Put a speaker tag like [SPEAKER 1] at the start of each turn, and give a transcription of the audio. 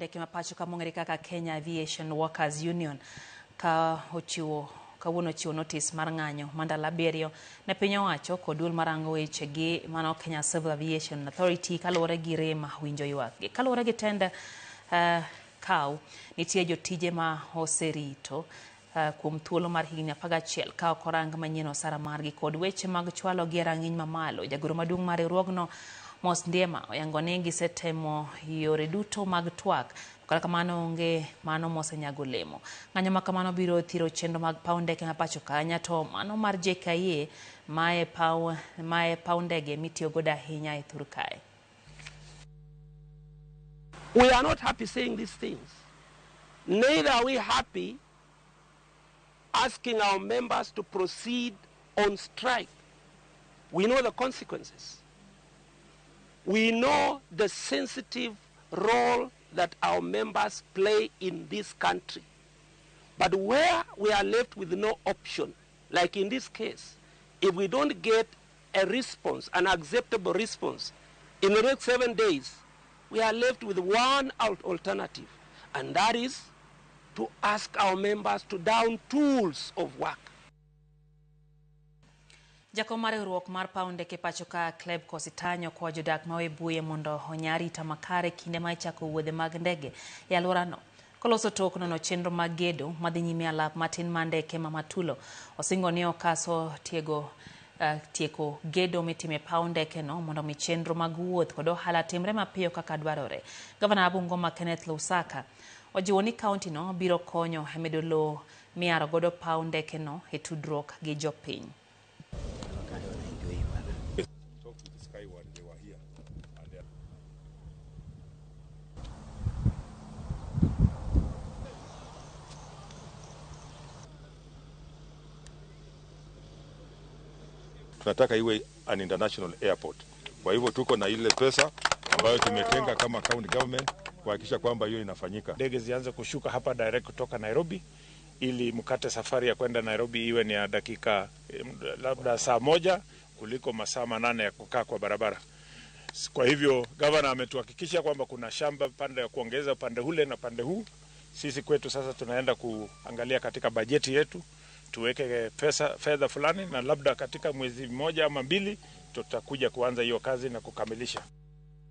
[SPEAKER 1] ndeke ma pacho ka mong'ere kaka Kenya Aviation Workers Union ka ochiwo kawuono ochiwo notis mar ng'anyo ma ndalo 7 ne piny owacho kod duol marango weche gi mano Kenya Civil Aviation Authority kaluwore gi rem winjo ywakgi. Kaluwore gi tend KAU, nitie jotije ma oserito kuom thuolo mar higni 11 ka ok orang manyien osara margi kod weche mag chwalo gi e rang'iny mamalo. Jagoro maduong' mar riwruogno Mos Ndiema oyango ni gisetemo yore duto mag twak, kata kamano onge mano mosenyago olemo. Ng'anyo ma kamano biro thiro chenro mag paw ndeke ma pacho ka, to mano mar JKIA mae paw ndege mitiyo godo ahinya e thur kae.
[SPEAKER 2] We are not happy saying these things. Neither are we happy asking our members to proceed on strike. We know the consequences. We know the sensitive role that our members play in this country. But where we are left with no option, like in this case, if we don't get a response, an acceptable response, in the next 7 days, we are left with one alternative, and that is to ask our members to down tools of work.
[SPEAKER 1] Jakom mar riwruok mar paw ndeke pacho ka Kleb Kositanyo kwa jodak ma Webuye mondo onya arita makare kinde ma ichako wuodhe mag ndege e alworano. Koloso tok nono chenro mag gedo madhi nyime alap matin mar ndeke ma Matulo, osingo ni okaso tieko gedo mitime paw ndeke no mondo mi chenro mag wuoth kod ohala timre mapiyo kaka dwarore. Gavana Bungoma Kenneth Lusaka ojiwo ni kaunti no biro konyo e medo lowo miaro godo paw ndeke no e tudruok gi jopiny.
[SPEAKER 3] Tunataka iwe an international airport. Kwa hivyo tuko na ile pesa ambayo tumetenga kama county government kuhakikisha kwamba hiyo inafanyika.
[SPEAKER 4] Ndege zianze kushuka hapa direct kutoka Nairobi ili mkate safari ya kwenda Nairobi iwe ni ya dakika labda saa 1 kuliko masaa 8 ya kukaa kwa barabara. Kwa hivyo governor ametuhakikisha kwamba kuna shamba pande ya kuongeza pande ule na pande huu. Sisi kwetu sasa tunaenda kuangalia katika bajeti yetu tuweke pesa fedha fulani, na labda katika mwezi 1 ama 2 tutakuja kuanza hiyo kazi na kukamilisha.